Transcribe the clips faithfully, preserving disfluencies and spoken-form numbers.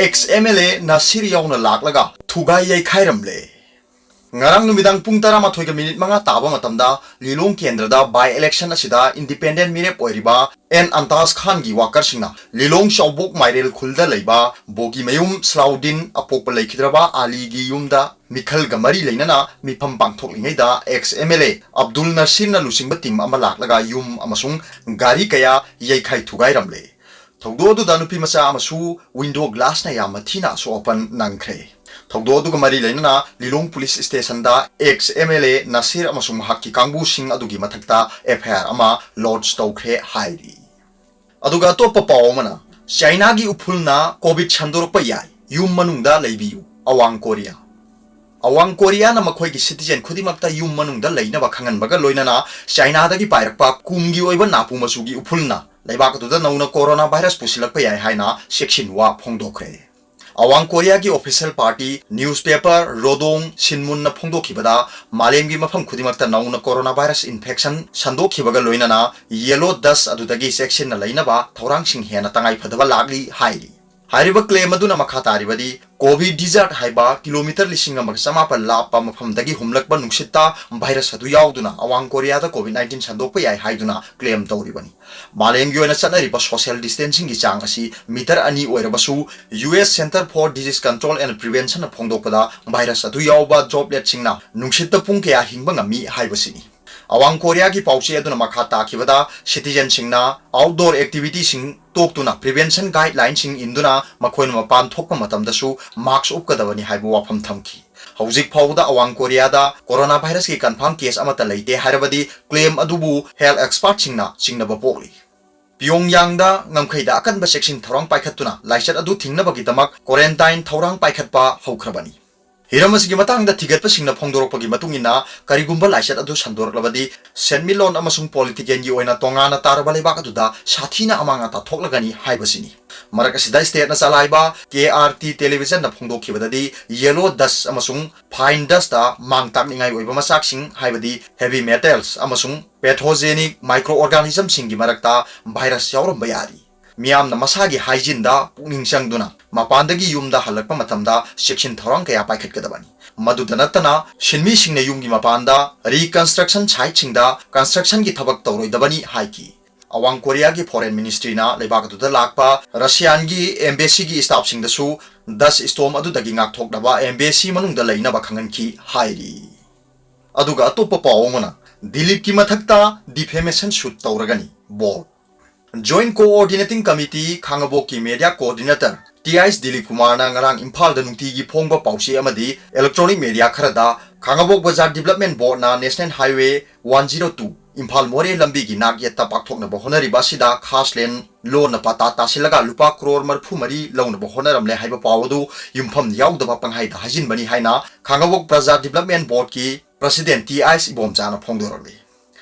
X M L A ꯅꯁꯤꯔ ꯌꯥꯎꯅ ꯂꯥꯛꯂꯒ ꯊꯨꯒꯥꯏ ꯌꯩꯈꯥꯏꯔꯝꯂꯦ꯫ ꯉꯔꯥꯡ ꯅꯨꯃꯤꯗꯥꯡ ꯄꯨꯡ ꯇꯔꯥꯃꯥꯊꯣꯏꯒ ꯃꯤꯅꯤꯠ ꯃꯉꯥ ꯇꯥꯕ ꯃꯇꯝꯗ ꯂꯤꯂꯣꯡ ꯀꯦꯟꯗ꯭ꯔꯗ by election ꯑꯁꯤꯗ independent ꯃꯤꯔꯦꯞ ꯑꯣꯏꯔꯤꯕ ꯑꯦꯟ ꯑꯟꯇꯥꯖ ꯈꯥꯟꯒꯤ workerꯁꯤꯡꯅ ꯂꯤꯂꯣꯡ ꯆꯥꯎꯕꯣꯛ ꯃꯥꯏꯔꯦꯜ ꯈꯨꯜꯗ ꯂꯩꯕ ꯕꯣꯒꯤꯃꯌꯨꯝ ꯁꯂꯥꯎꯗꯤꯟ ꯑꯄꯣꯛꯄ ꯂꯩꯈꯤꯗ꯭ꯔꯕ ꯑꯂꯤꯒꯤ ꯌꯨꯝꯗ ꯃꯤꯈꯜꯒ ꯃꯔꯤ ꯂꯩꯅꯅ ꯃꯤꯐꯝ ꯄꯥꯡꯊꯣꯛꯂꯤꯉꯩꯗ ex M L A Abdul ꯅꯁꯤꯔꯅ ꯂꯨꯆꯤꯡꯕ team ꯑꯃ ꯂꯥꯛꯂꯒ ꯌꯨꯝ ꯑꯃꯁꯨꯡ ꯒꯥꯔꯤ ꯀꯌꯥ ꯌꯩꯈꯥꯏ ꯊꯨꯒꯥꯏꯔꯝꯂꯦ꯫ ꯊꯧꯗꯣꯛ ꯑꯗꯨꯗ ꯅꯨꯄꯤ ꯃꯆꯥ ꯑꯃꯁꯨ window glassꯅ ꯌꯥꯝꯅ ꯊꯤꯅ ꯑꯁꯣꯛ ꯑꯄꯟ ꯅꯪꯈ꯭ꯔꯦ꯫ ꯊꯧꯗꯣꯛ ꯑꯗꯨꯒ ꯃꯔꯤ ꯂꯩꯅꯅ ꯂꯤꯂꯣꯡ police stationꯗ ex M L A Nasir ꯑꯃꯁꯨꯡ ꯃꯍꯥꯛꯀꯤ ꯀꯥꯡꯕꯨꯁꯤꯡ ꯑꯗꯨꯒꯤ ꯃꯊꯛꯇ ꯑꯦꯐ ꯑꯥꯏ ꯑꯥꯔ ꯑꯃ lodge ꯇꯧꯈ꯭ꯔꯦ ꯍꯥꯏꯔꯤ꯫ ꯑꯗꯨꯒ ꯑꯇꯣꯞꯄ ꯄꯥꯎ ꯑꯃꯅ, ꯆꯥꯏꯅꯥꯒꯤ ꯎꯐꯨꯜꯅ COVID ꯁꯟꯗꯣꯔꯛꯄ ꯌꯥꯏ, ꯌꯨꯝ ꯃꯅꯨꯡꯗ ꯂꯩꯕꯤꯌꯨ, ꯑꯋꯥꯡ ꯀꯣꯔꯤꯌꯥ꯫ ꯑꯋꯥꯡ ꯀꯣꯔꯤꯌꯥꯅ ꯃꯈꯣꯏꯒꯤ citizen ꯈꯨꯗꯤꯡꯃꯛꯇ ꯌꯨꯝ ꯃꯅꯨꯡꯗ ꯂꯩꯅꯕ ꯈꯪꯍꯟꯕꯒ ꯂꯣꯏꯅꯅ ꯆꯥꯏꯅꯥꯗꯒꯤ ꯄꯥꯏꯔꯛꯄ ꯀꯨꯝꯒꯤ ꯑꯣꯏꯕ ꯅꯥꯄꯨ ꯃꯆꯨꯒꯤ ꯎꯐꯨꯜꯅ ꯂꯩꯕꯥꯛ ꯑꯗꯨꯗ ꯅꯧꯅ corona virus ꯄꯨꯁꯤꯜꯂꯛꯄ ꯌꯥꯏ ꯍꯥꯏꯅ ꯆꯦꯛꯁꯤꯟꯋꯥ ꯐꯣꯡꯗꯣꯛꯈ꯭ꯔꯦ꯫ ꯑꯋꯥꯡ ꯀꯣꯔꯤꯌꯥꯒꯤ official party newspaper Rodong Sinmunꯅ ꯐꯣꯡꯗꯣꯛꯈꯤꯕꯗ, ꯃꯥꯂꯦꯝꯒꯤ ꯃꯐꯝ ꯈꯨꯗꯤꯡꯃꯛꯇ ꯅꯧꯅ corona virus infection ꯁꯟꯗꯣꯛꯈꯤꯕꯒ ꯂꯣꯏꯅꯅ yellow dust ꯑꯗꯨꯗꯒꯤ ꯆꯦꯛꯁꯤꯟꯅ ꯂꯩꯅꯕ ꯊꯧꯔꯥꯡꯁꯤꯡ ꯍꯦꯟꯅ ꯇꯉꯥꯏ ꯐꯗꯕ ꯂꯥꯛꯂꯤ ꯍꯥꯏꯔꯤ꯫ ꯍꯥꯏꯔꯤꯕ claim ꯑꯗꯨꯅ ꯃꯈꯥ ꯇꯥꯔꯤꯕꯗꯤ, Gobi Desert ꯍꯥꯏꯕ kilometre ꯂꯤꯁꯤꯡ ꯑꯃꯒ ꯆꯃꯥꯄꯜ ꯂꯥꯞꯄ ꯃꯐꯝꯗꯒꯤ ꯍꯨꯝꯂꯛꯄ ꯅꯨꯡꯁꯤꯠꯇ virus ꯑꯗꯨ ꯌꯥꯎꯗꯨꯅ ꯑꯋꯥꯡ ꯀꯣꯔꯤꯌꯥꯗ COVID nineteen ꯁꯟꯗꯣꯛꯄ ꯌꯥꯏ ꯍꯥꯏꯗꯨꯅ claim ꯇꯧꯔꯤꯕꯅꯤ꯫ ꯃꯥꯂꯦꯝꯒꯤ ꯑꯣꯏꯅ ꯆꯠꯅꯔꯤꯕ social distancingꯒꯤ ꯆꯥꯡ ꯑꯁꯤ metre ꯑꯅꯤ ꯑꯣꯏꯔꯕꯁꯨ, U S Centre for Disease Control and Preventionꯅ ꯐꯣꯡꯗꯣꯛꯄꯗ, virus ꯑꯗꯨ ꯌꯥꯎꯕ dropletꯁꯤꯡꯅ ꯅꯨꯡꯁꯤꯠꯇ ꯄꯨꯡ ꯀꯌꯥ ꯍꯤꯡꯕ ꯉꯝꯃꯤ ꯍꯥꯏꯕꯁꯤꯅꯤ꯫ ꯑꯋꯥꯡ ꯀꯣꯔꯤꯌꯥꯒꯤ ꯄꯥꯎꯆꯦ ꯑꯗꯨꯅ ꯃꯈꯥ ꯇꯥꯈꯤꯕꯗ, citizenꯁꯤꯡꯅ outdoor activityꯁꯤꯡ ꯇꯣꯛꯇꯨꯅ prevention guidelineꯁꯤꯡ ꯏꯟꯗꯨꯅ ꯃꯈꯣꯏꯅ ꯃꯄꯥꯟ ꯊꯣꯛꯄ ꯃꯇꯝꯗꯁꯨ mask ꯎꯞꯀꯗꯕꯅꯤ ꯍꯥꯏꯕ ꯋꯥꯐꯝ ꯊꯝꯈꯤ꯫ ꯍꯧꯖꯤꯛ ꯐꯥꯎꯕꯗ ꯑꯋꯥꯡ ꯀꯣꯔꯤꯌꯥꯗ corona virusꯀꯤ confirm case ꯑꯃꯠꯇ ꯂꯩꯇꯦ ꯍꯥꯏꯔꯕꯗꯤ, claim ꯑꯗꯨꯕꯨ health expertꯁꯤꯡꯅ ꯆꯤꯡꯅꯕ ꯄꯣꯛꯂꯤ꯫ ꯄꯤꯌꯣꯡꯌꯥꯡꯗ ꯉꯝꯈꯩꯗ ꯑꯀꯟꯕ ꯆꯦꯛꯁꯤꯟ ꯊꯧꯔꯥꯡ ꯄꯥꯏꯈꯠꯇꯨꯅ ꯂꯥꯏꯆꯠ ꯑꯗꯨ ꯊꯤꯡꯅꯕꯒꯤꯗꯃꯛ quarantine ꯊꯧꯔꯥꯡ ꯄꯥꯏꯈꯠꯄ ꯍꯧꯈ꯭ꯔꯕꯅꯤ꯫ ꯍꯤꯔꯝ ꯑꯁꯤꯒꯤ ꯃꯇꯥꯡꯗ ꯊꯤꯒꯠꯄꯁꯤꯡꯅ ꯐꯣꯡꯗꯣꯔꯛꯄꯒꯤ ꯃꯇꯨꯡ ꯏꯟꯅ, ꯀꯔꯤꯒꯨꯝꯕ ꯂꯥꯏꯆꯠ ꯑꯗꯨ ꯁꯟꯗꯣꯔꯛꯂꯕꯗꯤ, ꯁꯦꯟꯃꯤꯠꯂꯣꯟ ꯑꯃꯁꯨꯡ politicalꯒꯤ ꯑꯣꯏꯅ ꯇꯣꯉꯥꯟꯅ ꯇꯥꯔꯕ ꯂꯩꯕꯥꯛ ꯑꯗꯨꯗ ꯁꯥꯊꯤꯅ ꯑꯃꯥꯡ ꯑꯇꯥ ꯊꯣꯛꯂꯒꯅꯤ ꯍꯥꯏꯕꯁꯤꯅꯤ꯫ ꯃꯔꯛ ꯑꯁꯤꯗ, stateꯅ ꯆꯂꯥꯏꯕ K R T televisionꯅ ꯐꯣꯡꯗꯣꯛꯈꯤꯕꯗꯗꯤ, yellow dust ꯑꯃꯁꯨꯡ fine dustꯇ ꯃꯥꯡ ꯇꯥꯛꯅꯤꯡꯉꯥꯏ ꯑꯣꯏꯕ ꯃꯆꯥꯛꯁꯤꯡ, ꯍꯥꯏꯕꯗꯤ heavy metals ꯑꯃꯁꯨꯡ pathogenic microorganismꯁꯤꯡꯒꯤ ꯃꯔꯛꯇ virus ꯌꯥꯎꯔꯝꯕ ꯌꯥꯔꯤ꯫ ꯃꯤꯌꯥꯝꯅ ꯃꯁꯥꯒꯤ hygiene ꯗ ꯄꯨꯛꯅꯤꯡ ꯆꯪꯗꯨꯅ ꯃꯄꯥꯟꯗꯒꯤ ꯌꯨꯝꯗ ꯍꯜꯂꯛꯄ ꯃꯇꯝꯗ ꯆꯦꯛꯁꯤꯟ ꯊꯧꯔꯥꯡ ꯀꯌꯥ ꯄꯥꯏꯈꯠꯀꯗꯕꯅꯤ꯫ ꯃꯗꯨꯗ ꯅꯠꯇꯅ, ꯁꯤꯟꯃꯤꯁꯤꯡꯅ ꯌꯨꯝꯒꯤ ꯃꯄꯥꯟꯗ reconstruction site ꯁꯤꯡꯗ construction ꯒꯤ ꯊꯕꯛ ꯇꯧꯔꯣꯏꯗꯕꯅꯤ ꯍꯥꯏꯈꯤ꯫ ꯑꯋꯥꯡ ꯀꯣꯔꯤꯌꯥꯒꯤ Foreign Ministry ꯅ ꯂꯩꯕꯥꯛ ꯑꯗꯨꯗ ꯂꯥꯛꯄ Russia ꯒꯤ embassy ꯒꯤ staff ꯁꯤꯡꯗꯁꯨ dust storm ꯑꯗꯨꯗꯒꯤ ꯉꯥꯛꯊꯣꯛꯅꯕ embassy ꯃꯅꯨꯡꯗ ꯂꯩꯅꯕ ꯈꯪꯍꯟꯈꯤ ꯍꯥꯏꯔꯤ꯫ ꯑꯗꯨꯒ ꯑꯇꯣꯞꯄ ꯄꯥꯎ ꯑꯃꯅ, ꯗꯤꯂꯤꯞꯀꯤ ꯃꯊꯛꯇ defamation suit ꯇꯧꯔꯒꯅꯤ ꯕꯣꯔꯗ꯫ Joint Coordinating Committee ꯈꯥꯉꯕꯣꯛꯀꯤ media coordinator T I S Dilip ꯀꯨꯃꯥꯔꯅ ꯉꯔꯥꯡ ꯏꯝꯐꯥꯜꯗ ꯅꯨꯡꯇꯤꯒꯤ ꯐꯣꯡꯕ ꯄꯥꯎꯆꯦ ꯑꯃꯗꯤ electronic media ꯈꯔꯗ ꯈꯥꯉꯕꯣꯛ ꯕꯖꯥꯔ development board ꯅ National Highway one zero two Imphal ꯃꯣꯔꯦ ꯂꯝꯕꯤꯒꯤ ꯅꯥꯛ ꯌꯦꯠꯇ ꯄꯥꯛꯊꯣꯛꯅꯕ ꯍꯣꯠꯅꯔꯤꯕ ꯑꯁꯤꯗ ꯈꯥꯁ ꯂꯦꯟ ꯂꯣꯟꯅ ꯄꯇꯥ ꯇꯥꯁꯤꯜꯂꯒ ꯂꯨꯄꯥ ꯀ꯭ꯔꯣꯔ ꯃꯔꯤꯐꯨ ꯃꯔꯤ ꯂꯧꯅꯕ ꯍꯣꯠꯅꯔꯝꯂꯦ ꯍꯥꯏꯕ ꯄꯥꯎ ꯑꯗꯨ ꯌꯨꯝꯐꯝ ꯌꯥꯎꯗꯕ ꯄꯪꯍꯥꯏꯗ ꯍꯥꯏꯖꯤꯟꯕꯅꯤ ꯍꯥꯏꯅ ꯈꯥꯉꯕꯣꯛ ꯕꯖꯥꯔ development board ꯀꯤ president ꯇꯤ ꯑꯥꯏ ꯑꯦꯁ ꯏꯕꯣꯝꯆꯥꯅ ꯐꯣꯡꯗꯣꯔꯛꯂꯤ꯫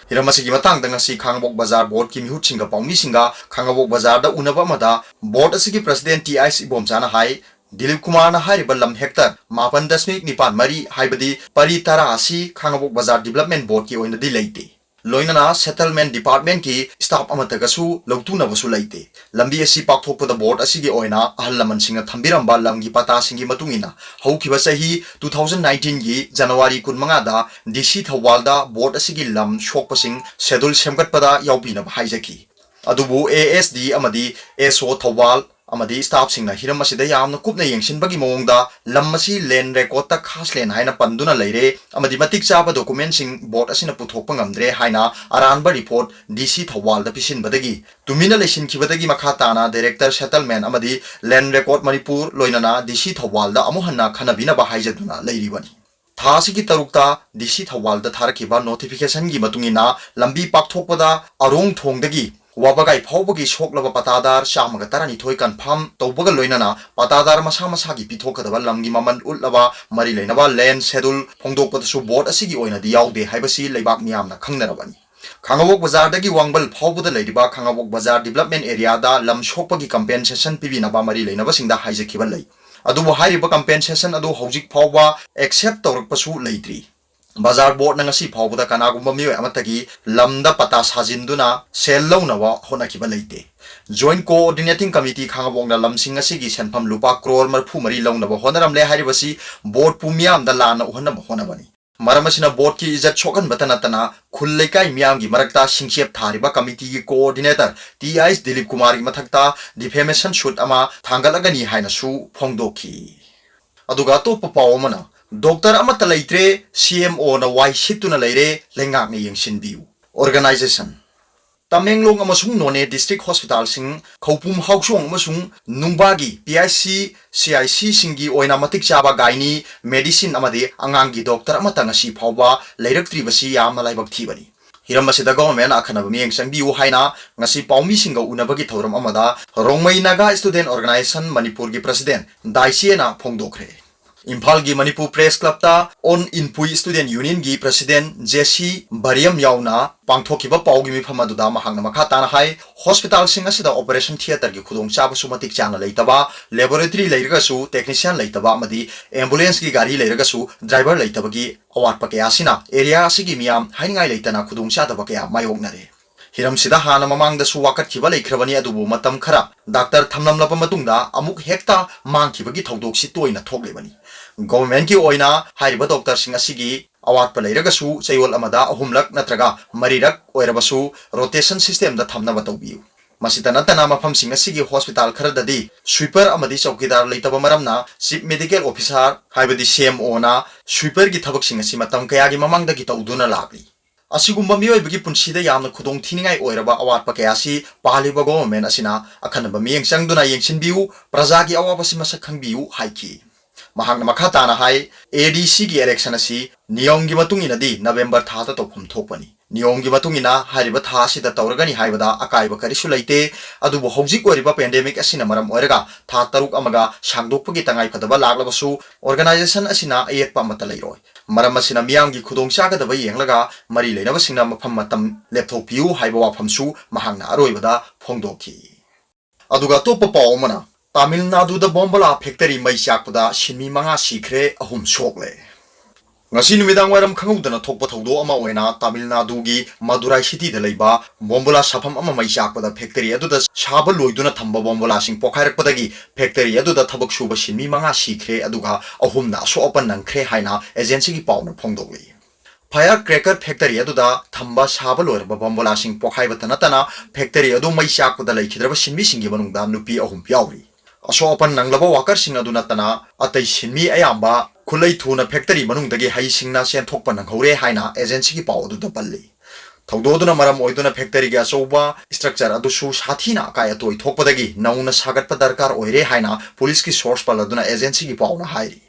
ꯍꯤꯔꯝ ꯑꯁꯤꯒꯤ ꯃꯇꯥꯡꯗ ꯉꯁꯤ ꯈꯥꯉꯕꯣꯛ ꯕꯖꯥꯔ board ꯀꯤ ꯃꯤꯍꯨꯠꯁꯤꯡꯒ ꯄꯥꯎꯃꯤꯁꯤꯡꯒ ꯈꯥꯉꯕꯣꯛ ꯕꯖꯥꯔꯗ ꯎꯅꯕ ꯑꯃꯗ board ꯑꯁꯤꯒꯤ president ꯇꯤ ꯑꯥꯏ ꯑꯦꯁ ꯏꯕꯣꯝꯆꯥꯅ ꯍꯥꯏ, ꯗꯤꯂꯤꯞ ꯀꯨꯃꯥꯔꯅ ꯍꯥꯏꯔꯤꯕ ꯂꯝ hectare ꯃꯥꯄꯟ ꯗꯁꯃꯤꯛ ꯅꯤꯄꯥꯟ ꯃꯔꯤ, ꯍꯥꯏꯕꯗꯤ ꯄꯔꯤ ꯇꯔꯥ ꯑꯁꯤ ꯈꯥꯉꯕꯣꯛ ꯕꯖꯥꯔ development board ꯀꯤ ꯑꯣꯏꯅꯗꯤ ꯂꯩꯇꯦ꯫ ꯂꯣꯏꯅꯅ settlement department ꯀꯤ staff ꯑꯃꯠꯇꯒꯁꯨ ꯂꯧꯇꯨꯅꯕꯁꯨ ꯂꯩꯇꯦ꯫ ꯂꯝꯕꯤ ꯑꯁꯤ ꯄꯥꯛꯊꯣꯛꯄꯗ board ꯑꯁꯤꯒꯤ ꯑꯣꯏꯅ ꯑꯍꯜ ꯂꯃꯟꯁꯤꯡꯅ ꯊꯝꯕꯤꯔꯝꯕ ꯂꯝꯒꯤ ꯄꯇꯥꯁꯤꯡꯒꯤ ꯃꯇꯨꯡ ꯏꯟꯅ ꯍꯧꯈꯤꯕ ꯆꯍꯤ two thousand nineteen ꯒꯤ January ꯀꯨꯟꯃꯉꯥꯗ ꯗꯤ ꯁꯤ ꯊꯧꯕꯥꯜꯗ board ꯑꯁꯤꯒꯤ ꯂꯝ ꯁꯣꯛꯄꯁꯤꯡ schedule ꯁꯦꯝꯒꯠꯄꯗ ꯌꯥꯎꯕꯤꯅꯕ ꯍꯥꯏꯖꯈꯤ꯫ ꯑꯗꯨꯕꯨ ꯑꯦ ꯑꯦꯁ ꯗꯤ ꯑꯃꯗꯤ ꯑꯦꯁ ꯑꯣ ꯊꯧꯕꯥꯜ ꯑꯃꯗꯤ staff ꯁꯤꯡꯅ ꯍꯤꯔꯝ ꯑꯁꯤꯗ ꯌꯥꯝꯅ ꯀꯨꯞꯅ ꯌꯦꯡꯁꯤꯟꯕꯒꯤ ꯃꯑꯣꯡꯗ ꯂꯝ ꯑꯁꯤ land record ꯇ ꯈꯥꯁ ꯂꯦꯟ ꯍꯥꯏꯅ ꯄꯟꯗꯨꯅ ꯂꯩꯔꯦ ꯑꯃꯗꯤ ꯃꯇꯤꯛ ꯆꯥꯕ document ꯁꯤꯡ board ꯑꯁꯤꯅ ꯄꯨꯊꯣꯛꯄ ꯉꯝꯗ꯭ꯔꯦ ꯍꯥꯏꯅ ꯑꯔꯥꯟꯕ report ꯗꯤ ꯁꯤ ꯊꯧꯕꯥꯜꯗ ꯄꯤꯁꯤꯟꯕꯗꯒꯤ ꯇꯨꯃꯤꯟꯅ ꯂꯩꯁꯤꯟꯈꯤꯕꯗꯒꯤ ꯃꯈꯥ ꯇꯥꯅ Director Settlement ꯑꯃꯗꯤ Land Record ꯃꯅꯤꯄꯨꯔ ꯂꯣꯏꯅꯅ ꯗꯤ ꯁꯤ ꯊꯧꯕꯥꯜꯗ ꯑꯃꯨꯛ ꯍꯟꯅ ꯈꯟꯅꯕꯤꯅꯕ ꯍꯥꯏꯖꯗꯨꯅ ꯂꯩꯔꯤꯕꯅꯤ꯫ ꯊꯥ ꯑꯁꯤꯒꯤ ꯇꯔꯨꯛꯇ ꯗꯤ ꯁꯤ ꯊꯧꯕꯥꯜꯗ ꯊꯥꯔꯛꯈꯤꯕ notification ꯒꯤ ꯃꯇꯨꯡ ꯏꯟꯅ ꯂꯝꯕꯤ ꯄꯥꯛꯊꯣꯛꯄꯗ ꯑꯔꯣꯡ ꯊꯣꯡꯗꯒꯤ ꯋꯥꯕꯒꯥꯏ ꯐꯥꯎꯕꯒꯤ ꯁꯣꯛꯂꯕ ꯄꯇꯥꯗꯥꯔ ꯆꯥꯝꯃꯒ ꯇꯔꯥꯅꯤꯊꯣꯏ confirm ꯇꯧꯕꯒ ꯂꯣꯏꯅꯅ ꯄꯇꯥꯗꯥꯔ ꯃꯁꯥ ꯃꯁꯥꯒꯤ ꯄꯤꯊꯣꯛꯀꯗꯕ ꯂꯝꯒꯤ ꯃꯃꯜ ꯎꯠꯂꯕ ꯃꯔꯤ ꯂꯩꯅꯕ land schedule ꯐꯣꯡꯗꯣꯛꯄꯗꯁꯨ board ꯑꯁꯤꯒꯤ ꯑꯣꯏꯅꯗꯤ ꯌꯥꯎꯗꯦ ꯍꯥꯏꯕꯁꯤ ꯂꯩꯕꯥꯛ ꯃꯤꯌꯥꯝꯅ ꯈꯪꯅꯔꯕꯅꯤ꯫ ꯈꯥꯉꯕꯣꯛ ꯕꯖꯥꯔꯗꯒꯤ ꯋꯥꯡꯕꯜ ꯐꯥꯎꯕꯗ ꯂꯩꯔꯤꯕ ꯈꯥꯉꯕꯣꯛ ꯕꯖꯥꯔ development area ꯗ ꯂꯝ ꯁꯣꯛꯄꯒꯤ compensation ꯄꯤꯕꯤꯅꯕ ꯃꯔꯤ ꯂꯩꯅꯕꯁꯤꯡꯗ ꯍꯥꯏꯖꯈꯤꯕ ꯂꯩ꯫ ꯑꯗꯨꯕꯨ ꯍꯥꯏꯔꯤꯕ compensation ꯑꯗꯨ ꯍꯧꯖꯤꯛ ꯐꯥꯎꯕ accept ꯇꯧꯔꯛꯄꯁꯨ ꯂꯩꯇ꯭ꯔꯤ꯫ ꯕꯖꯥꯔ ꯕꯣꯔꯗꯅ ꯉꯁꯤ ꯐꯥꯎꯕꯗ ꯀꯅꯥꯒꯨꯝꯕ ꯃꯤꯑꯣꯏ ꯑꯃꯠꯇꯒꯤ ꯂꯝꯗ ꯄꯇꯥ ꯁꯥꯖꯤꯟꯗꯨꯅ ꯁꯦꯜ ꯂꯧꯅꯕ ꯍꯣꯠꯅꯈꯤꯕ ꯂꯩꯇꯦ꯫ ꯖꯣꯏꯟꯠ ꯀꯣꯑꯣꯔꯗꯤꯅꯦꯇꯤꯡ ꯀꯃꯤꯇꯤ ꯈꯥꯉꯕꯣꯛꯅ ꯂꯝꯁꯤꯡ ꯑꯁꯤꯒꯤ ꯁꯦꯟꯐꯝ ꯂꯨꯄꯥ ꯀ꯭ꯔꯣꯔ ꯃꯔꯤꯐꯨ ꯃꯔꯤ ꯂꯧꯅꯕ ꯍꯣꯠꯅꯔꯝꯂꯦ ꯍꯥꯏꯔꯤꯕꯁꯤ ꯕꯣꯔꯗꯄꯨ ꯃꯤꯌꯥꯝꯗ ꯂꯥꯟꯅ ꯎꯍꯟꯅꯕ ꯍꯣꯠꯅꯕꯅꯤ꯫ ꯃꯔꯝ ꯑꯁꯤꯅ ꯕꯣꯔꯗꯀꯤ ꯏꯖꯠ ꯁꯣꯛꯍꯟꯕꯇ ꯅꯠꯇꯅ ꯈꯨꯜ ꯂꯩꯀꯥꯏ ꯃꯤꯌꯥꯝꯒꯤ ꯃꯔꯛꯇ ꯁꯤꯡꯆꯦꯞ ꯊꯥꯔꯤꯕ ꯀꯃꯤꯇꯤꯒꯤ coordinator T I S Dilip ꯀꯨꯃꯥꯔꯒꯤ ꯃꯊꯛꯇ ꯗꯤꯐꯦꯃꯦꯁꯟ ꯁꯨꯠ ꯑꯃ ꯊꯥꯡꯒꯠꯂꯒꯅꯤ ꯍꯥꯏꯅꯁꯨ ꯐꯣꯡꯗꯣꯛꯈꯤ꯫ ꯑꯗꯨꯒ ꯑꯇꯣꯞꯄ ꯄꯥꯎ ꯑꯃꯅ, ꯗꯣꯛꯇꯔ ꯑꯃꯠꯇ ꯂꯩꯇ꯭ꯔꯦ, ꯁꯤ ꯑꯦꯝ ꯑꯣꯅ ꯋꯥꯏ ꯁꯤꯠꯇꯨꯅ ꯂꯩꯔꯦ, ꯂꯩꯉꯥꯛꯅ ꯌꯦꯡꯁꯤꯟꯕꯤꯌꯨ꯫ ꯑꯣꯔꯒꯅꯥꯏꯖꯦꯁꯟ꯫ ꯇꯃꯦꯡꯂꯣꯡ ꯑꯃꯁꯨꯡ ꯅꯣꯅꯦ ꯗꯤꯁꯇ꯭ꯔꯤꯛ ꯍꯣꯁꯄꯤꯇꯥꯜꯁꯤꯡ, ꯈꯧꯄꯨꯝ ꯍꯥꯎꯁꯣꯡ ꯑꯃꯁꯨꯡ ꯅꯨꯡꯕꯥꯒꯤ P I C, C I ꯁꯤꯁꯤꯡꯒꯤ ꯑꯣꯏꯅ ꯃꯇꯤꯛ ꯆꯥꯕ ꯒꯥꯏꯅꯤ, ꯃꯦꯗꯤꯁꯤꯟ ꯑꯃꯗꯤ ꯑꯉꯥꯡꯒꯤ ꯗꯣꯛꯇꯔ ꯑꯃꯠꯇ ꯉꯁꯤ ꯐꯥꯎꯕ ꯂꯩꯔꯛꯇ꯭ꯔꯤꯕꯁꯤ ꯌꯥꯝꯅ ꯂꯥꯏꯕꯛ ꯊꯤꯕꯅꯤ꯫ ꯍꯤꯔꯝ ꯑꯁꯤꯗ ꯒꯣꯚꯔꯟꯃꯦꯟꯠꯅ ꯑꯈꯟꯅꯕ ꯃꯤꯠꯌꯦꯡ ꯆꯪꯕꯤꯌꯨ ꯍꯥꯏꯅ ꯉꯁꯤ ꯄꯥꯎꯃꯤꯁꯤꯡꯒ ꯎꯅꯕꯒꯤ ꯊꯧꯔꯝ ꯑꯃꯗ ꯔꯣꯡꯃꯩ ꯅꯥꯒꯥ ꯁ꯭ꯇꯨꯗꯦꯟꯠ ꯑꯣꯔꯒꯅꯥꯏꯖꯦꯁꯟ ꯃꯅꯤꯄꯨꯔꯒꯤ ꯄ꯭ꯔꯁꯤꯗꯦꯟꯠ ꯗꯥꯏꯆꯦꯅ ꯐꯣꯡꯗꯣꯛꯈ꯭ꯔꯦ꯫ ꯏꯝꯐꯥꯜꯒꯤ ꯃꯅꯤꯄꯨꯔ ꯄ꯭ꯔꯦꯁ ꯀ꯭ꯂꯕꯇ ꯑꯣꯟ ꯏꯟꯄꯨꯏ ꯁ꯭ꯇꯨꯗꯦꯟꯠ ꯌꯨꯅꯤꯌꯟꯒꯤ ꯄ꯭ꯔꯁꯤꯗꯦꯟꯠ ꯖꯦ ꯁꯤ ꯕꯔꯤꯌꯝ ꯌꯥꯎꯅ ꯄꯥꯡꯊꯣꯛꯈꯤꯕ ꯄꯥꯎꯒꯤ ꯃꯤꯐꯝ ꯑꯗꯨꯗ ꯃꯍꯥꯛꯅ ꯃꯈꯥ ꯇꯥꯅ ꯍꯥꯏ, ꯍꯣꯁꯄꯤꯇꯥꯜꯁꯤꯡ ꯑꯁꯤꯗ ꯑꯣꯄꯔꯦꯁꯟ ꯊꯤꯌꯦꯇꯔꯒꯤ ꯈꯨꯗꯣꯡꯆꯥꯕꯁꯨ ꯃꯇꯤꯛ ꯆꯥꯅ ꯂꯩꯇꯕ, ꯂꯦꯕꯣꯔꯦꯇꯔꯤ ꯂꯩꯔꯒꯁꯨ ꯇꯦꯛꯅꯤꯁꯤꯌꯥꯟ ꯂꯩꯇꯕ ꯑꯃꯗꯤ ꯑꯦꯝꯕꯨꯂꯦꯟꯁꯀꯤ ꯒꯥꯔꯤ ꯂꯩꯔꯒꯁꯨ ꯗ꯭ꯔꯥꯏꯚꯔ ꯂꯩꯇꯕꯒꯤ ꯑꯋꯥꯠꯄ ꯀꯌꯥ ꯑꯁꯤꯅ ꯑꯦꯔꯤꯌꯥ ꯑꯁꯤꯒꯤ ꯃꯤꯌꯥꯝ ꯍꯥꯏꯅꯤꯡꯉꯥꯏ ꯂꯩꯇꯅ ꯈꯨꯗꯣꯡꯆꯥꯗꯕ ꯀꯌꯥ ꯃꯥꯌꯣꯛꯅꯔꯦ꯫ ꯍꯤꯔꯝꯁꯤꯗ ꯍꯥꯟꯅ ꯃꯃꯥꯡꯗꯁꯨ ꯋꯥꯀꯠꯈꯤꯕ ꯂꯩꯈ꯭ꯔꯕꯅꯤ, ꯑꯗꯨꯕꯨ ꯃꯇꯝ ꯈꯔ ꯗꯥꯛꯇꯔ ꯊꯝꯂꯝꯂꯕ ꯃꯇꯨꯡꯗ ꯑꯃꯨꯛ ꯍꯦꯛꯇ ꯃꯥꯡꯈꯤꯕꯒꯤ ꯊꯧꯗꯣꯛꯁꯤ ꯇꯣꯏꯅ ꯊꯣꯛꯂꯤꯕꯅꯤ꯫ ꯒꯣꯚꯔꯟꯃꯦꯟꯠꯀꯤ ꯑꯣꯏꯅ ꯍꯥꯏꯔꯤꯕ ꯗꯣꯛꯇꯔꯁꯤꯡ ꯑꯁꯤꯒꯤ ꯑꯋꯥꯠꯄ ꯂꯩꯔꯒꯁꯨ ꯆꯌꯣꯜ ꯑꯃꯗ ꯑꯍꯨꯝꯂꯛ ꯅꯠꯇ꯭ꯔꯒ ꯃꯔꯤꯔꯛ ꯑꯣꯏꯔꯕꯁꯨ ꯔꯣꯇꯦꯁꯟ ꯁꯤꯁꯇꯦꯝꯗ ꯊꯝꯅꯕ ꯇꯧꯕꯤꯌꯨ꯫ ꯃꯁꯤꯇ ꯅꯠꯇꯅ ꯃꯐꯝꯁꯤꯡ ꯑꯁꯤꯒꯤ ꯍꯣꯁꯄꯤꯇꯥꯜ ꯈꯔꯗꯗꯤ ꯁ꯭ꯋꯤꯄꯔ ꯑꯃꯗꯤ ꯆꯧꯀꯤꯗꯥꯔ ꯂꯩꯇꯕ ꯃꯔꯝꯅ ꯆꯤꯐ ꯃꯦꯗꯤꯀꯦꯜ ꯑꯣꯐꯤꯁꯥꯔ ꯍꯥꯏꯕꯗꯤ ꯁꯤ ꯑꯦꯝ ꯑꯣꯅ ꯁ꯭ꯋꯤꯄꯔꯒꯤ ꯊꯕꯛꯁꯤꯡ ꯑꯁꯤ ꯃꯇꯝ ꯀꯌꯥꯒꯤ ꯃꯃꯥꯡꯗꯒꯤ ꯇꯧꯗꯨꯅ ꯂꯥꯛꯂꯤ꯫ ꯑꯁꯤꯒꯨꯝꯕ ꯃꯤꯑꯣꯏꯕꯒꯤ ꯄꯨꯟꯁꯤꯗ ꯌꯥꯝꯅ ꯈꯨꯗꯣꯡꯊꯤꯅꯤꯡꯉꯥꯏ ꯑꯣꯏꯔꯕ ꯑꯋꯥꯠꯄ ꯀꯌꯥ ꯑꯁꯤ ꯄꯥꯜꯂꯤꯕ ꯒꯣꯚꯔꯟꯃꯦꯟꯠ ꯑꯁꯤꯅ ꯑꯈꯟꯅꯕ ꯃꯤꯠꯌꯦꯡ ꯆꯪꯗꯨꯅ ꯌꯦꯡꯁꯤꯟꯕꯤꯌꯨ, ꯄ꯭ꯔꯖꯥꯒꯤ ꯑꯋꯥꯕꯁꯤ ꯃꯁꯛ ꯈꯪꯕꯤꯌꯨ ꯍꯥꯏꯈꯤ꯫ ꯃꯍꯥꯛꯅ ꯃꯈꯥ ꯇꯥꯅ ꯍꯥꯏ, ꯑꯦ ꯗꯤ ꯁꯤꯒꯤ ꯏꯂꯦꯛꯁꯟ ꯑꯁꯤ ꯅꯤꯌꯣꯝꯒꯤ ꯃꯇꯨꯡ ꯏꯟꯅꯗꯤ ꯅꯕꯦꯝꯕꯔ ꯊꯥꯗ ꯇꯧꯐꯝ ꯊꯣꯛꯄꯅꯤ꯫ ꯅꯤꯌꯣꯝꯒꯤ ꯃꯇꯨꯡ ꯏꯟꯅ ꯍꯥꯏꯔꯤꯕ ꯊꯥ ꯑꯁꯤꯗ ꯇꯧꯔꯒꯅꯤ ꯍꯥꯏꯕꯗ ꯑꯀꯥꯏꯕ ꯀꯔꯤꯁꯨ ꯂꯩꯇꯦ꯫ ꯑꯗꯨꯕꯨ ꯍꯧꯖꯤꯛ ꯑꯣꯏꯔꯤꯕ ꯄꯦꯟꯗꯦꯃꯤꯛ ꯑꯁꯤꯅ ꯃꯔꯝ ꯑꯣꯏꯔꯒ ꯊꯥ ꯇꯔꯨꯛ ꯑꯃꯒ ꯁꯥꯡꯗꯣꯛꯄꯒꯤ ꯇꯉꯥꯏꯐꯗꯕ ꯂꯥꯛꯂꯕꯁꯨ ꯑꯣꯔꯒꯅꯥꯏꯖꯦꯁꯟ ꯑꯁꯤꯅ ꯑꯌꯦꯠꯄ ꯑꯃꯠꯇ ꯂꯩꯔꯣꯏ꯫ ꯃꯔꯝ ꯑꯁꯤꯅ ꯃꯤꯌꯥꯝꯒꯤ ꯈꯨꯗꯣꯡꯆꯥꯒꯗꯕ ꯌꯦꯡꯂꯒ ꯃꯔꯤ ꯂꯩꯅꯕꯁꯤꯡꯅ ꯃꯐꯝ ꯃꯇꯝ ꯂꯦꯞꯊꯣꯛꯄꯤꯌꯨ ꯍꯥꯏꯕ ꯋꯥꯐꯝꯁꯨ ꯃꯍꯥꯛꯅ ꯑꯔꯣꯏꯕꯗ ꯐꯣꯡꯗꯣꯛꯈꯤ꯫ ꯑꯗꯨꯒ ꯑꯇꯣꯞꯄ ꯄꯥꯎ ꯑꯃꯅ, ꯇꯥꯃꯤꯜ ꯅꯥꯗꯨꯗ ꯕꯣꯝꯕꯂꯥ ꯐꯦꯛꯇꯔꯤ ꯃꯩ ꯆꯥꯛꯄꯗ ꯁꯤꯟꯃꯤ ꯃꯉꯥ ꯁꯤꯈ꯭ꯔꯦ, ꯑꯍꯨꯝ ꯁꯣꯛꯂꯦ꯫ ꯉꯁꯤ ꯅꯨꯃꯤꯗꯥꯡ ꯋꯥꯏꯔꯝ ꯈꯪꯍꯧꯗꯅ ꯊꯣꯛꯄ ꯊꯧꯗꯣꯛ ꯑꯃ ꯑꯣꯏꯅ ꯇꯥꯃꯤꯜ ꯅꯥꯗꯨꯒꯤ ꯃꯗꯨꯔꯥꯏ ꯁꯤꯇꯤꯗ ꯂꯩꯕ ꯕꯣꯝꯕꯣꯂꯥ ꯁꯥꯐꯝ ꯑꯃ ꯃꯩ ꯆꯥꯛꯄꯗ ꯐꯦꯛꯇꯔꯤ ꯑꯗꯨꯗ ꯁꯥꯕ ꯂꯣꯏꯗꯨꯅ ꯊꯝꯕ ꯕꯣꯝꯕꯣꯂꯥꯁꯤꯡ ꯄꯣꯈꯥꯏꯔꯛꯄꯗꯒꯤ ꯐꯦꯛꯇꯔꯤ ꯑꯗꯨꯗ ꯊꯕꯛ ꯁꯨꯕ ꯁꯤꯟꯃꯤ ꯃꯉꯥ ꯁꯤꯈ꯭ꯔꯦ, ꯑꯗꯨꯒ ꯑꯍꯨꯝꯅ ꯑꯁꯣꯛ ꯑꯄꯟ ꯅꯪꯈ꯭ꯔꯦ ꯍꯥꯏꯅ ꯑꯦꯖꯦꯟꯁꯤꯒꯤ ꯄꯥꯎꯅ ꯐꯣꯡꯗꯣꯛꯂꯤ꯫ Firecracker factory ꯑꯗꯨꯗ ꯊꯝꯕ ꯁꯥꯕ ꯂꯣꯏꯔꯕ ꯕꯣꯝꯕꯣꯂꯥꯁꯤꯡ ꯄꯣꯈꯥꯏꯕꯇ ꯅꯠꯇꯅ ꯐꯦꯛꯇꯔꯤ ꯑꯗꯨ ꯃꯩ ꯆꯥꯛꯄꯗ ꯂꯩꯈꯤꯗ꯭ꯔꯕ ꯁꯤꯟꯃꯤꯁꯤꯡꯒꯤ ꯃꯅꯨꯡꯗ ꯅꯨꯄꯤ ꯑꯍꯨꯝ ꯌꯥꯎꯔꯤ꯫ ꯑꯁꯣꯛ ꯑꯄꯟ ꯅꯪꯂꯕ ꯋꯥꯀꯔꯁꯤꯡ ꯑꯗꯨ ꯅꯠꯇꯅ ꯑꯇꯩ ꯁꯤꯟꯃꯤ ꯑꯌꯥꯝꯕ ꯈꯨꯠꯂꯩ ꯊꯨꯅ ꯐꯦꯛꯇꯔꯤ ꯃꯅꯨꯡꯗꯒꯤ ꯍꯩꯁꯤꯡꯅ ꯆꯦꯟꯊꯣꯛꯄ ꯅꯪꯍꯧꯔꯦ ꯍꯥꯏꯅ ꯑꯦꯖꯦꯟꯁꯤꯒꯤ ꯄꯥꯎ ꯑꯗꯨꯗ ꯄꯜꯂꯤ꯫ ꯊꯧꯗꯣꯛ ꯑꯗꯨꯅ ꯃꯔꯝ ꯑꯣꯏꯗꯨꯅ ꯐꯦꯛꯇꯔꯤꯒꯤ ꯑꯆꯧꯕ ꯁ꯭ꯇ꯭ꯔꯛꯆꯔ ꯑꯗꯨꯁꯨ ꯁꯥꯊꯤꯅ ꯑꯀꯥꯏ ꯑꯇꯣꯏ ꯊꯣꯛꯄꯗꯒꯤ ꯅꯧꯅ ꯁꯥꯒꯠꯄ ꯗꯔꯀꯥꯔ ꯑꯣꯏꯔꯦ ꯍꯥꯏꯅ ꯄꯨꯂꯤꯁꯀꯤ ꯁꯣꯔꯁ ꯄꯜꯂꯗꯨꯅ ꯑꯦꯖꯦꯟꯁꯤꯒꯤ ꯄꯥꯎꯅ ꯍꯥꯏꯔꯤ꯫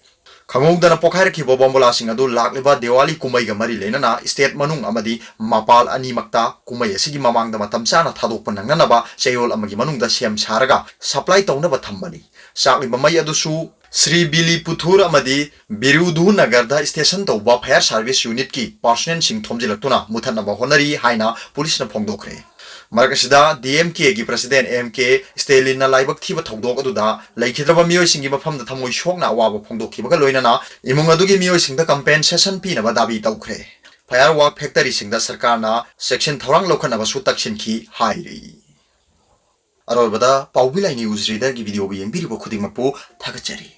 ꯈꯪꯍꯧꯗꯅ ꯄꯣꯈꯥꯏꯔꯛꯈꯤꯕ ꯕꯣꯝꯕꯣꯂꯥꯁꯤꯡ ꯑꯗꯨ ꯂꯥꯛꯂꯤꯕ ꯗꯤꯋꯥꯂꯤ ꯀꯨꯝꯍꯩꯒ ꯃꯔꯤ ꯂꯩꯅꯅ ꯁ꯭ꯇꯦꯠ ꯃꯅꯨꯡ ꯑꯃꯗꯤ ꯃꯄꯥꯟ ꯑꯅꯤꯃꯛꯇ ꯀꯨꯝꯍꯩ ꯑꯁꯤꯒꯤ ꯃꯃꯥꯡꯗ ꯃꯇꯝ ꯆꯥꯅ ꯊꯥꯗꯣꯛꯄ ꯅꯪꯅꯅꯕ ꯆꯌꯣꯜ ꯑꯃꯒꯤ ꯃꯅꯨꯡꯗ ꯁꯦꯝ ꯁꯥꯔꯒ ꯁꯄ꯭ꯂꯥꯏ ꯇꯧꯅꯕ ꯊꯝꯕꯅꯤ꯫ ꯆꯥꯛꯂꯤꯕ ꯃꯩ ꯑꯗꯨꯁꯨ ꯁ꯭ꯔꯤ ꯕꯤꯂꯤꯄꯨꯊꯨꯔ ꯑꯃꯗꯤ ꯕꯤꯔꯨꯙꯨꯅꯒꯔꯗ ꯁ꯭ꯇꯦꯁꯟ ꯇꯧꯕ ꯐꯥꯌꯔ ꯁꯥꯔꯚꯤꯁ ꯌꯨꯅꯤꯠꯀꯤ ꯄꯥꯔꯁꯣꯅꯦꯜꯁꯤꯡ ꯊꯣꯝꯖꯤꯜꯂꯛꯇꯨꯅ ꯃꯨꯊꯠꯅꯕ ꯍꯣꯠꯅꯔꯤ ꯍꯥꯏꯅ ꯄꯨꯂꯤꯁꯅ ꯐꯣꯡꯗꯣꯛꯈ꯭ꯔꯦ꯫ ꯃꯔꯛ ꯑꯁꯤꯗ ꯗꯤ ꯑꯦꯝ ꯀꯦꯒꯤ ꯄ꯭ꯔꯁꯤꯗꯦꯟ ꯑꯦꯝ ꯀꯦ ꯁ꯭ꯇꯦꯂꯤꯟꯅ ꯂꯥꯏꯕꯛ ꯊꯤꯕ ꯊꯧꯗꯣꯛ ꯑꯗꯨꯗ ꯂꯩꯈꯤꯗ꯭ꯔꯕ ꯃꯤꯑꯣꯏꯁꯤꯡꯒꯤ ꯃꯐꯝꯗ ꯊꯃꯣꯏ ꯁꯣꯛꯅ ꯑꯋꯥꯕ ꯐꯣꯡꯗꯣꯛꯈꯤꯕꯒ ꯂꯣꯏꯅꯅ ꯏꯃꯨꯡ ꯑꯗꯨꯒꯤ ꯃꯤꯑꯣꯏꯁꯤꯡꯗ ꯀꯝꯄꯦꯟꯁꯦꯁꯟ ꯄꯤꯅꯕ ꯗꯥꯕꯤ ꯇꯧꯈ꯭ꯔꯦ꯫ ꯐꯥꯌꯔ ꯋꯥꯔꯛ ꯐꯦꯛꯇꯔꯤꯁꯤꯡꯗ ꯁꯔꯀꯥꯔꯅ ꯆꯦꯛꯁꯤꯟ ꯊꯧꯔꯥꯡ ꯂꯧꯈꯠꯅꯕꯁꯨ ꯇꯛꯁꯤꯟꯈꯤ ꯍꯥꯏꯔꯤ꯫ ꯑꯔꯣꯏꯕꯗ ꯄꯥꯎꯕꯤ ꯂꯥꯏ ꯅ꯭ꯌꯨꯁ ꯔꯤꯗꯔꯒꯤ ꯚꯤꯗꯤꯑꯣꯕꯨ ꯌꯦꯡꯕꯤꯔꯤꯕ ꯈꯨꯗꯤꯡꯃꯛꯄꯨ ꯊꯥꯒꯠꯆꯔꯤ꯫